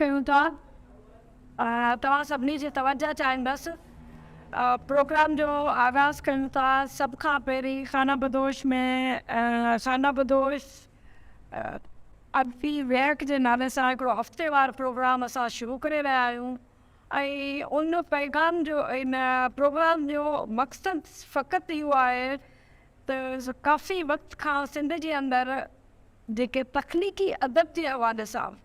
ڪيون ٿا. توهان سڀني جي توجه چاهيندس. پروگرام جو آغاز ڪيون ٿا. سڀ کان پهرين خانه بدوش ۾ خانه بدوش ادبي ويهڪ جي نالي سان هڪڙو هفتيوار پروگرام اسان شروع ڪري رهيا آهيون ۽ ان پيغام جو ان پروگرام جو مقصد فقط اهو آهي ته ڪافي وقت کان سنڌ جي اندر جيڪي تخليقي ادب جي حوالي سان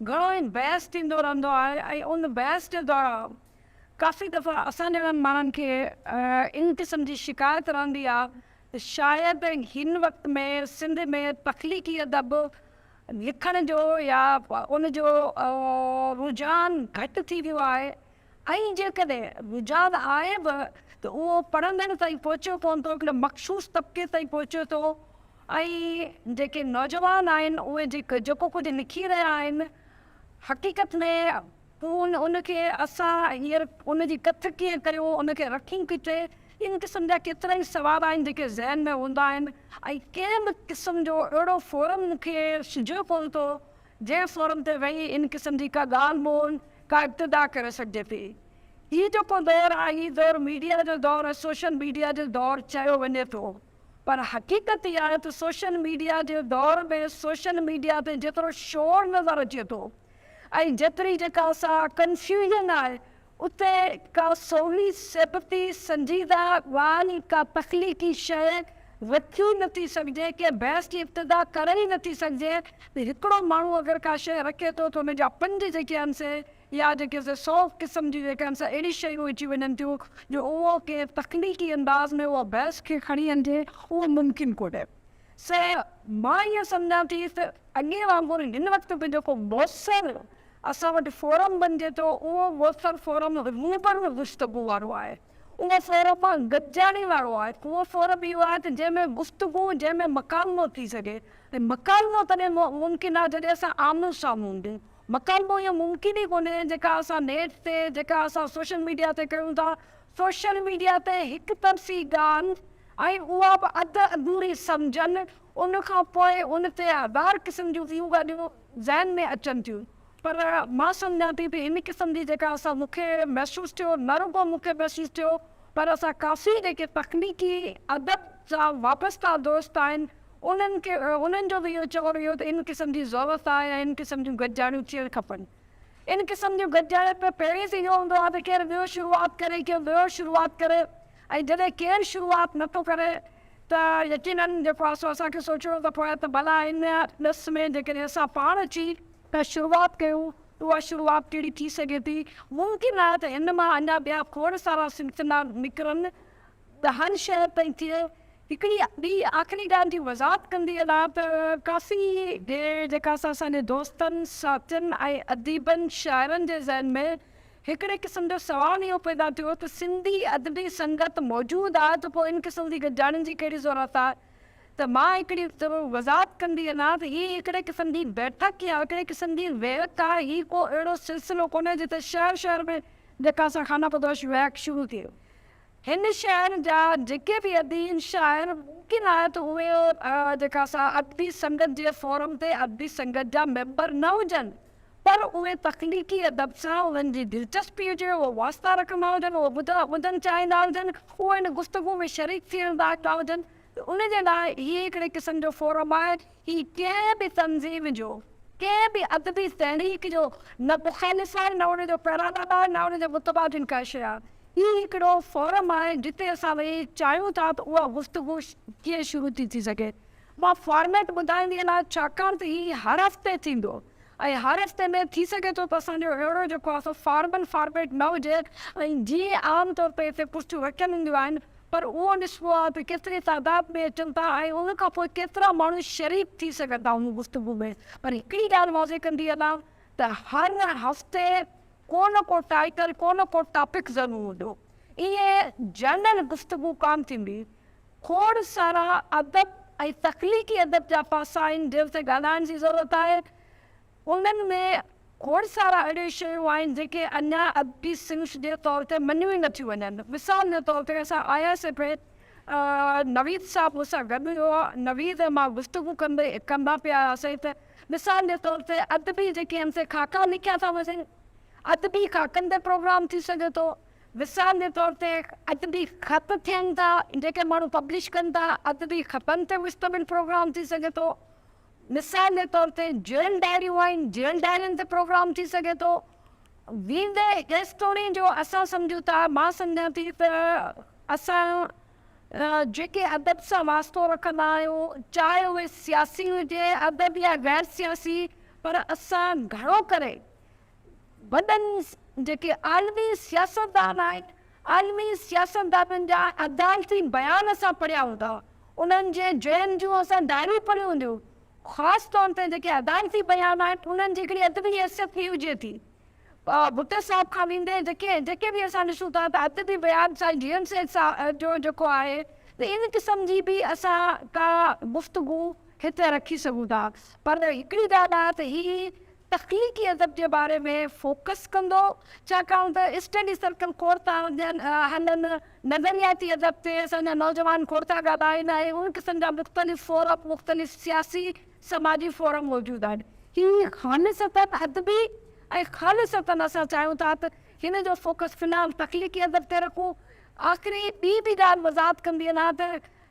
گهڻو ئي بحث ٿيندو رهندو آهي ۽ ان بحث جي دوران ڪافي دفعا اسان جهڙن ماڻهن کي ان قسم جي شڪايت رهندي آهي ته شايد هن وقت ۾ سنڌ ۾ تخليقي ادب لکڻ جو يا ان جو رجحان گهٽ ٿي ويو آهي ۽ جيڪڏهن رجحان آهي به ته اهو پڙهندڙ تائين پهچيو ڪونه ٿو هڪڙي مخصوص طبقي تائين پهچي ٿو ۽ جيڪي نوجوان آهن اهي جيڪو ڪجهه لکي رهيا آهن حقيقت ۾ ان کي اسان هينئر ان جي ڪٿ ڪيئن ڪريون ان کي رکون ڪٿي ان قسم جا ڪيترائي سوال آهن جيڪي ذهن ۾ هوندا آهن ۽ ڪنهن به قسم جو اهڙو فورم مون کي سجهيو ڪونه ٿو جنهن فورم تي ويهي ان قسم جي ڪا ڳالهه ٻولهه ڪا ابتدا ڪري سگهجي ٿي. هي جيڪو دور آهي هي دور ميڊيا جو دور ۽ سوشل ميڊيا جو دور چيو وڃي ٿو پر حقيقت اها آهي ته سوشل ميڊيا جي دور ۾ سوشل ميڊيا تي جيترو شور نظر اچي ٿو ۽ جيتري جيڪا سا ڪنفيوزن آهي اتي ڪا سولي سيبتي سنجيده ڳالهه ڪا تخليقي شيء رکي نه ٿي سگهجي، ڪنهن بحث جي ابتدا ڪري ئي نه ٿي سگهجي ته هڪڙو ماڻهو اگر ڪا شيء رکي ٿو ته ان جا پنج جيڪي آهن سي يا جيڪي سي سو قسم جون جيڪي آهن سي اهڙيون شيون اچي وڃن ٿيون جو اهو ڪنهن تخليقي انداز ۾ اها بحث کي کڻي هلجي اهو ممڪن ڪونهي. سي مان ائين سمجهان ٿي ته اڳي وانگر هن وقت به جيڪو موثر اسان وٽ فورم بنجي ٿو اهو موثر فورم روبرو گفتگو وارو آهي اهو فورم گڏجاڻي وارو آهي اهو فورم اهو آهي ته جنهن ۾ گفتگو جنهن ۾ مڪالمو ٿي سگهي ۽ مڪالمو تڏهن ممڪن آهي جڏهن اسان آمهون سامهون هجون مڪالمو اهو ممڪن ئي ڪونهي جيڪا اسان نيٽ تي جيڪا اسان سوشل ميڊيا تي ڪيون ٿا سوشل ميڊيا تي هڪ طرفي ڳالهه ۽ اها به اڌ اڌوري سمجهن ان کان پوء ان تي هزار قسم جون ٻيون ڳالهيون ذهن ۾ اچن ٿيون پر مان سمجهان ٿي ته ان قسم جي جيڪا اسان مون کي محسوس ٿيو نه رڳو مون کي محسوس ٿيو پر اسان ڪافي جيڪي تخليقي ادب سان وابسته دوست آهن انهن کي انهن جو به اهو چوڻ هيو ته ان قسم جي ضرورت آهي ۽ ان قسم جون گڏجاڻيون ٿيڻ کپن. ان قسم جون گڏجاڻين ۾ پهرين ته اهو هوندو آهي ته ڪير ٻيو شروعات ڪري ڪير ٻيو شروعات ڪري ۽ جڏهن ڪير شروعات نه ٿو ڪري ته يقينن جيڪو آهي سو اسان کي سوچڻو ٿو پوي ته ڀلا ان ڏس ۾ جيڪڏهن اسان پاڻ اچي ڪا شروعات ڪيون ته اها شروعات ڪهڙي ٿي سگهي ٿي. ممڪن آهي ته هن مان اڃا ٻيا کوڙ سارا سلسلا نڪرن ته هر شهر تائين ٿئي. هڪڙي ٻي آخري ڳالهه جي وضاحت ڪندي هلان ته ڪافي جيڪا اسان جي دوستن، ساٿين ۽ اديبن، شاعرن جي ذهن ۾ هڪڙي قسم جو سوال اهو پيدا ٿيو ته سنڌي ادبي سنگت موجود آهي ته پوء ان قسم جي گڏجاڻين جي ڪهڙي ضرورت آهي ته مان هڪڙي وضاحت ڪندي هلان ته هي هڪڙي قسم جي بيٺڪ يا هڪڙي قسم جي ويهڪ آهي هي ڪو اهڙو سلسلو ڪونهي جتي شهر شهر ۾ جيڪا اسان خانه بدوش ويهڪ شروع ٿي هن شهر جا جيڪي به اديب شاعر ممڪن آهي ته اهي جيڪا اسان ادبي سنگت جي فورم تي ادبي سنگت جا ميمبر نه هجن پر اهي تخليقي ادب سان انهن جي دلچسپي هجي، اهي واسطا رکندا هجن، اهي ٻڌڻ چاهيندا هجن، اهي ان گفتگو ۾ شريڪ ٿيڻ چاهيندا هجن ته ان جي لاء هي هڪڙي قسم جو فورم آهي. هي ڪنهن به تنظيم جو، ڪنهن به ادبي تحريڪ جو نه مخالف آهي، نه ان جو پيرادار آهي، نه ان جي متبادل ڪا شيء آهي. هي هڪڙو فورم آهي جتي اسان ويهي چاهيون ٿا ته اها گفتگو ڪيئن شروع ٿي ٿي سگهي. مان فارميٽ ٻڌائيندي هلان ڇاڪاڻ ته هي هر هفتي ٿيندو ۽ هر هفتي ۾ ٿي سگهي ٿو ته اسان جو اهڙو جيڪو آهي سو فارمل فارميٽ نه هجي ۽ جيئن عام طور تي هتي ڪرسيون رکيل هونديون آهن پر اهو ڏسبو آهي ته ڪيتري تعداد ۾ اچن ٿا ۽ ان کان پوء ڪيترا ماڻهو شريڪ ٿي سگهن ٿا ان گفتگو ۾ پر هڪڙي ڳالهه واضح ڪندي هلان ته هر هفتي ڪو نه ڪو ٽائيٽل ڪو نه ڪو ٽاپڪ ضرور هوندو ائين جنرل گفتگو ڪانه ٿيندي. کوڙ سارا ادب ۽ تخليقي ادب جا پاسا آهن جن تي ڳالهائڻ جي ضرورت آهي. انهن ۾ کوڙ سارا اهڙيون شيون آهن جيڪي اڃا ادبي صنف جي طور تي مڃيون ئي نٿيون وڃن. مثال جي طور تي اسان آياسين پئي نويد صاحب مون سان گڏ هيو. نويد ۽ مان گفتگو ڪندي ڪندا پيا هياسين ته مثال جي طور تي ادبي جيڪي آهن سي خاڪا لکيا ٿا وڃن، ادبي خاڪن تي پروگرام ٿي سگهي ٿو. مثال جي طور تي ادبي خط ٿين ٿا جيڪي ماڻهو پبلش ڪن ٿا، ادبي خطن تي مشتمل پروگرام ٿي سگهي ٿو. مثال جي طور تي جيل ڊائريون آهن، جيل ڊائرين تي پروگرام ٿي سگهي ٿو. ويندي ايستوڻي جو اسان سمجهون ٿا، مان سمجهان ٿي ته اسان جيڪي ادب سان واسطو رکندا آهيون، چاهي اهي سياسي هجي ادب يا غير سياسي، پر اسان گهڻو ڪري وڏن جيڪي عالمي سياستدان آهن، عالمي سياستدانن جا عدالتي بيان اسان پڙهيا هوندا، انهن جي جيل جون اسان ڊائريون پڙهيون هونديون، خاص طور تي جيڪي عدالتي بيان آهن، انهن جي هڪڙي ادبي حيثيت به هجي ٿي. ڀٽي صاحب کان ويندي جيڪي جيڪي به اسان ڏسون ٿا ته ادبي بيان سائين جي ايم سيد صاحب جو جيڪو آهي ته ان قسم جي به اسان ڪا گفتگو هتي رکي سگهون ٿا پر هڪڙي ڳالهه آهي ته هي تخليقي ادب جي باري ۾ فوڪس ڪندو ڇاڪاڻ ته اسٽڊي سرڪل کوڙ ٿا هلن نظرياتي ادب تي اسان جا نوجوان کوڙ ٿا ڳالهائن ۽ ان قسم جا مختلف فورم مختلف سياسي سماجي فورم موجود آهن. هي خالصتاً ادبي ۽ خالصتاً اسان چاهيون ٿا ته هن جو فوڪس في الحال تخليقي ادب تي رکون. آخري ٻي به ڳالهه وضاحت ڪندي هلان ته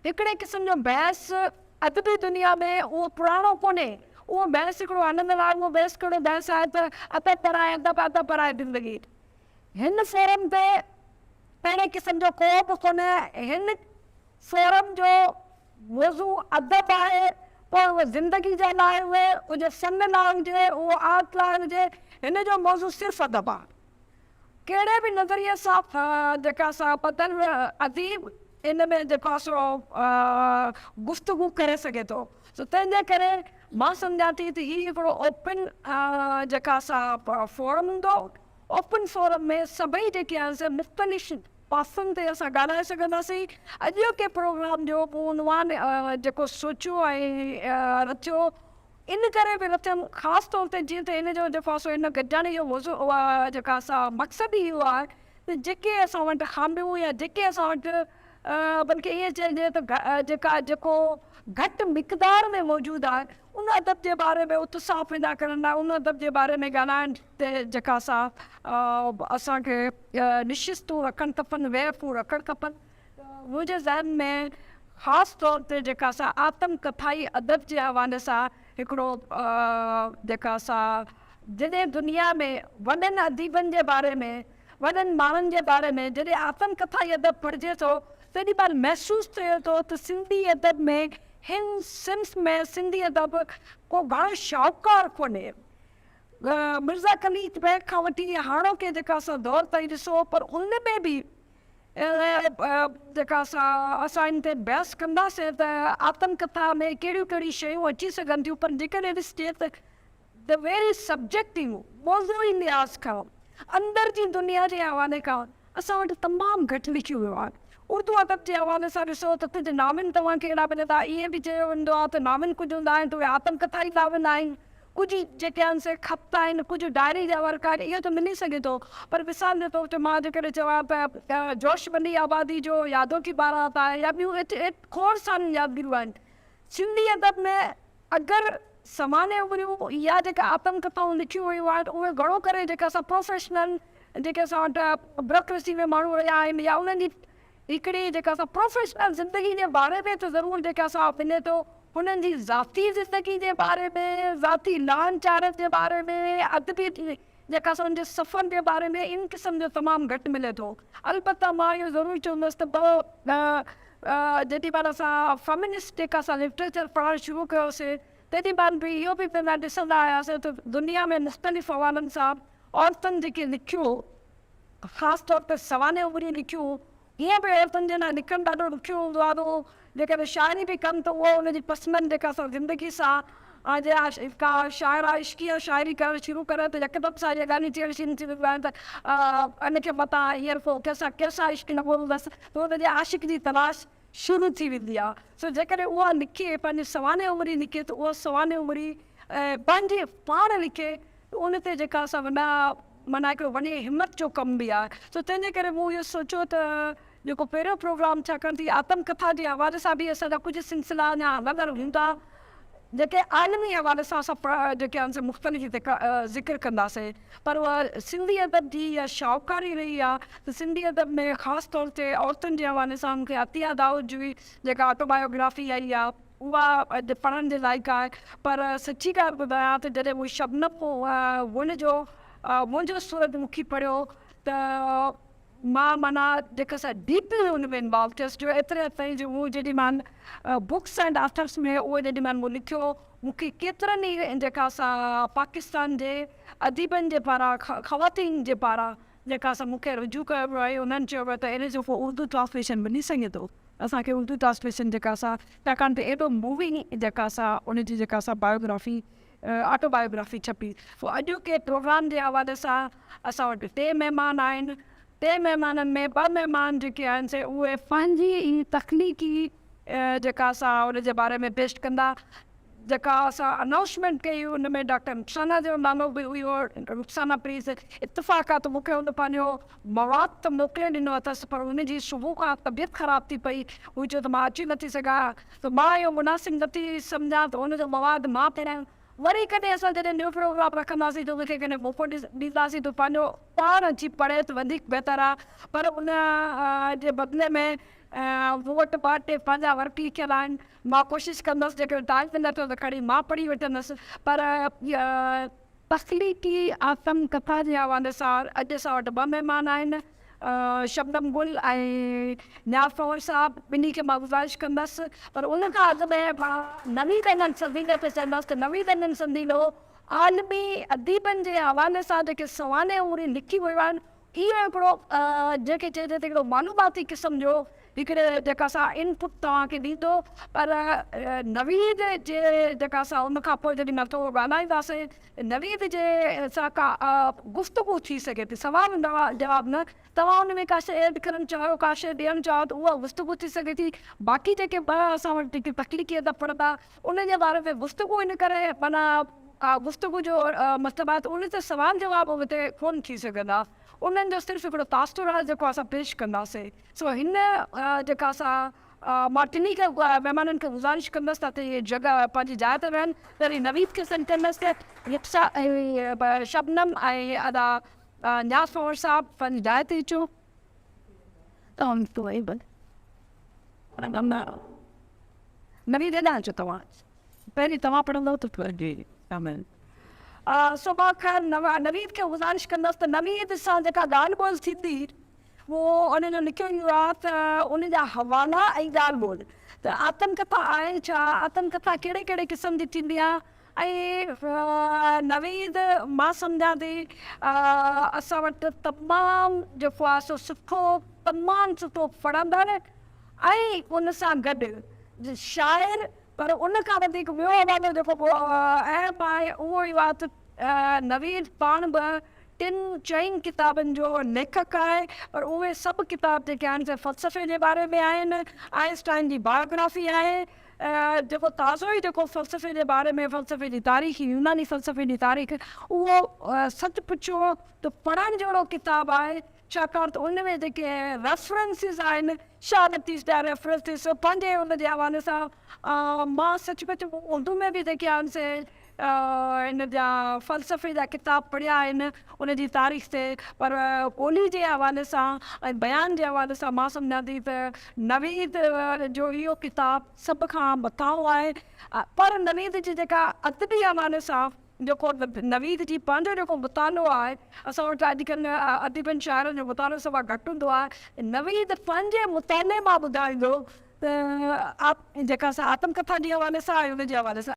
هڪڙي قسم جو بحث ادبي دنيا ۾ اهو پراڻو ڪونهي. اهو بحث هڪڙو هلندڙ آهي. اهو بحث ڪهڙو بحث آهي ته ادب پرائي ادب، ادب پرائي زندگي. هن فورم تي اهڙي قسم جو ڪو به ڪونهي. هن فورم جو موضوع ادب آهي، پوء اهو زندگي جي لاء هجي، اهو فن لاء هجي، اهو آرٽ لاء هجي، هن جو موضوع صرف ادب آهي. ڪهڙي به نظريي سان جيڪا سا ٻڌل اديب ان ۾ جيڪو آهي سو گفتگو ڪري سگهي ٿو. سو تنهن جي ڪري مان سمجهان ٿي ته هي هڪڙو اوپن جيڪا سا فورم هوندو. اوپن فورم ۾ سڀئي جيڪي آهن سي مختلف پاسن تي اسان ڳالهائي سگهنداسين. اڄوڪي پروگرام جو مون عنوان جيڪو سوچيو ۽ رٿيو ان ڪري به رٿيم خاص طور تي جيئن ته ان جو جيڪو آهي سو ان گڏجاڻي جو موضوع جيڪا سا مقصد ئي اهو آهي ته جيڪي اسان وٽ خاميون يا جيڪي اسان وٽ بلڪه ائين چئجي ته جيڪا جيڪو گهٽ مقدار ۾ موجود آهي ان ادب جي باري ۾ اتساهه پيدا ڪرڻ لاء ان ادب جي باري ۾ ڳالهائڻ تي جيڪا سا اسان کي نشستون رکڻ کپن، ويهڪون رکڻ کپن. منهنجي ذهن ۾ خاص طور تي جيڪا سا آتم ڪٿائي ادب جي حوالي سان هڪڙو جيڪا سا جڏهن دنيا ۾ وڏن اديبن جي باري ۾ وڏن ماڻهن جي باري ۾ جڏهن آتم ڪٿائي ادب پڙهجي ٿو تيڏي مهل محسوس ٿئي ٿو ته سنڌي ادب ۾ هن صنف ۾ سنڌي ادب ڪو گهڻو شاهوڪار ڪونهي. مرزا قليچ بيگ کان وٺي هاڻوڪي جيڪا اسان دور تائين ڏسو پر ان ۾ به جيڪا اسان ان تي بحث ڪنداسين ته آتم ڪٿا ۾ ڪهڙيون ڪهڙيون شيون اچي سگهن ٿيون پر جيڪڏهن ڏسجي ته The very subjective موضوعي لحاظ کان اندر جي دنيا جي حوالي کان اسان وٽ تمام گهٽ لکيو ويو آهي. اردو ادب جي حوالي سان ڏسو ته ڪجهه ناول توهان کي اهڙا ملندا، ائين به چيو ويندو آهي ته ناول ڪجهه هوندا آهن ته اهي آتم ڪٿائي ناول آهن، ڪجهه جيڪي آهن سي خط آهن، ڪجهه ڊائري جا ورق آهن، اهو ته ملي سگهي ٿو پر مثال جي طور تي مان جيڪڏهن چوان ته جوش ملي آبادي جو يادون ڪي بارات آهي يا ٻيون کوڙ ساريون يادگيريون آهن. سنڌي ادب ۾ اگر سوانح عمريون يا جيڪا آتم ڪٿائون لکيون ويون آهن اهي گهڻو ڪري جيڪا اسان پروفيشنل جيڪي اسان وٽ بيوروڪريسي ۾ ماڻهو رهيا آهن يا انهن جي هڪڙي جيڪا اسان پروفيشنل زندگي جي باري ۾ ته ضرور جيڪا اسان ملي ٿو هنن جي ذاتي زندگي جي باري ۾ ذاتي لاهن چاڙهن جي باري ۾ ادبي جيڪا اسان جي سفر جي باري ۾ ان قسم جو تمام گهٽ ملي ٿو البته مان اهو ضرور چوندس ته جيڏي مهل اسان فيمنسٽ جيڪا اسان لٽريچر پڙهڻ شروع ڪيوسين تيڏي مهل به اهو به پيا ڏسندا آياسين ته دنيا ۾ مختلف حوالن سان عورتن جيڪي لکيو خاص طور تي سوانح عمري لکيو هونئن به عورتن جي لاء لکڻ ڏاڍو ڏکيو هوندو آهي ته جيڪڏهن شاعري به ڪن ته اهو ان جي پسمن جيڪا سا زندگي سان جي ڪا شاعره عشقيه شاعري ڪرڻ شروع ڪري ته يڪدم سان اهي ڳالهيون چيڻ شروع ٿي وينديون آهن ته ان کي متان هينئر ڪو ڪنهن سان ڪنهن سان عشق لڳو هوندس ته ان جي عاشق جي تلاش شروع ٿي ويندي آهي. سو جيڪڏهن اها لکي پنهنجي سوانح عمري لکي ته اها سوانح عمري پنهنجي پاڻ لکي ته ان تي جيڪا سا وڏا معنيٰ هڪڙو وڏي همت جو ڪم به آهي. سو تنهن جي ڪري مون اهو سوچيو ته جيڪو پهريون پروگرام ڇاڪاڻ ته هي آتم ڪٿا جي حوالي سان به اسان جا ڪجهه سلسلا اڃا هلندڙ هوندا. جيڪي عالمي حوالي سان اسان جيڪي آهن سي مختلف هتي ذڪر ڪنداسين پر اها سنڌي ادب جي اها شاهوڪاري رهي آهي ته سنڌي ادب ۾ خاص طور تي عورتن جي حوالي سان مون کي عطيه دائود جي جيڪا آٽوبايوگرافي آئي آهي اها پڙهڻ جي لائق آهي پر سچي ڳالهه ٻڌايان ته جڏهن مون شبنم گل جو منهنجو سورج مکي پڙهيو ته مان معنيٰ جيڪا سا ڊيپلي ان ۾ انوالو ٿيس جو ايتري حد تائين جو مون جيڏي مهل بڪس اينڊ آٿرس ۾ اهو جيڏي مهل مون لکيو مون کي ڪيترن ئي جيڪا سا پاڪستان جي اديبن جي پاران خواتين جي پاران جيڪا سا مون کي رجوع ڪيو ويو آهي انهن چيو ويو ته ان جو ڪو اردو ٽرانسليشن ملي سگهي ٿو اسان کي اردو ٽرانسليشن جيڪا سا ڇاڪاڻ ته ايڏو موونگ جيڪا سا ان جي جيڪا سا بايوگرافي آٽو بايوگرافي ڇپي. سو اڄوڪي پروگرام جي حوالي سان اسان وٽ ٽي مهمان آهن. ٽي مهمانن ۾ ٻه مهمان جيڪي آهن سي اهي پنهنجي ئي تخليقي جيڪا سا ان جي باري ۾ پيش ڪندا. جيڪا اسان انائونسمينٽ ڪئي ان ۾ ڊاڪٽر رخسانه جو نالو به هيو. رخسانه پريز اتفاق آ ته مون کي ان پنهنجو مواد ته موڪلي ڏنو اٿس پر ان جي صبح کان طبيعت خراب ٿي پئي. هو چيو ته مان اچي نٿي سگهان. ته مان اهو مناسب نه ٿي سمجهان ته ان جو مواد مان پڙهان. وري ڪڏهن اسان جڏهن نيو پروگرام رکنداسين ته ان کي ڪڏهن موقعو ڏينداسين ته پنهنجو پاڻ اچي پڙهي ته وڌيڪ بهتر آهي. پر ان جي بدلي ۾ مون وٽ ٻه ٽي پنهنجا ورق لکيل آهن. مان ڪوشش ڪندس جيڪڏهن ٽائيم نه ٿيو ته کڻي مان پڙهي وٺندس. پر تخليقي آتم ڪٿا جي حوالي سان اڄ اسان وٽ ٻه مهمان آهن. شبنم گل ۽ نياز پنهور صاحب ٻنهي کي مان گذارش ڪندس پر ان کان اڳ ۾ مان نويد احمد سنديلو کي چوندس ته نويد احمد سنديلو عالمي اديبن جي حوالي سان جيڪي سوانح عمري لکي ويو آهن اهو هڪڙو جنهن کي چئجي ته هڪڙو معلوماتي قسم جو هڪڙي جيڪا سا انپٽ توهان کي ڏيندو پر نويد جي جيڪا سا ان کان پوء جڏهن مان ٿورو ڳالهائينداسين نويد جي سان ڪا گفتگو ٿي سگهي ٿي سوال جواب نه توهان ان ۾ ڪا شيء ايڊ ڪرڻ چاهيو ڪا شيء ڏيڻ چاهيو ته اها گفتگو ٿي سگهي ٿي باقي جيڪي ٻه اسان وٽ جيڪي تخليقي ادب پڙهندا ان جي باري ۾ گفتگو ان ڪري معنيٰ گفتگو جو مطلب آهي ته ان تي سوال جواب اتي ڪونه ٿي سگهندا انهن جو صرف هڪڙو تاثر آهي جيڪو اسان پيش ڪنداسين سو هن جيڪا اسان مان ٽنهي کي مهمانن کي گذارش ڪندس ته اهي جڳهه پنهنجي جاء تي ويهن. پهرين نويد کي سڏ ڪندس ته شبنم ۽ ادا نياز پنهور صاحب پنهنجي جاء تي اچو. نويد هيڏانهن اچو توهان پهرين توهان پڙهندؤ ته پوء سو مان خير نويد کي گذارش ڪندس ته نويد سان جيڪا ڳالهه ٻولهه ٿيندي پوء ان جو لکيو اهو آهي ته ان جا حوالا ۽ ڳالهه ٻولهه ته آتم ڪٿا آهي ڇا؟ آتم ڪٿا ڪهڙي ڪهڙي قسم جي ٿيندي آهي؟ ۽ نويد مان سمجهان ٿي اسان وٽ تمام جيڪو آهي سو سٺو تمام سٺو پڙهندڙ ۽ ان سان گڏ شاعر پر ان کان وڌيڪ ٻيو حوالو جيڪو اهم آهي اهو اهو آهي ته نويد پاڻ به ٽن چئن ڪتابن جو ليکڪ آهي پر اهي سڀ ڪتاب جيڪي آهن سي فلسفي جي باري ۾ آهن. آئنسٽائن جي بايوگرافي آهي جيڪو تازو ئي جيڪو فلسفي جي باري ۾ فلسفي جي تاريخ يوناني فلسفي جي تاريخ اهو سچ پڇو ته پڙهڻ جهڙو ڪتاب آهي ڇاڪاڻ ته ان ۾ جيڪي ريفرنسز آهن شاهه لطيف جا ريفرنسز پنهنجي ان جي حوالي سان مان سچ پچ اردو ۾ به جيڪي آهن سي ان جا فلسفي جا ڪتاب پڙهيا آهن ان جي تاريخ تي پر ٻولي جي حوالي سان ۽ بيان جي حوالي سان مان سمجهان ٿي ته نويد جو اهو ڪتاب سڀ کان مٿانهون آهي پر نويد جي جيڪا ادبي حوالي سان جيڪو نويد جي پنهنجو جيڪو مطالعو آهي اسان وٽ اڄڪلهه اديبن شاعرن جو مطالعو صفا گهٽ هوندو آهي نويد پنهنجي مطالعي مان ٻڌائيندو ته جيڪا آتم ڪٿا جي حوالي سان ۽ ان جي حوالي سان.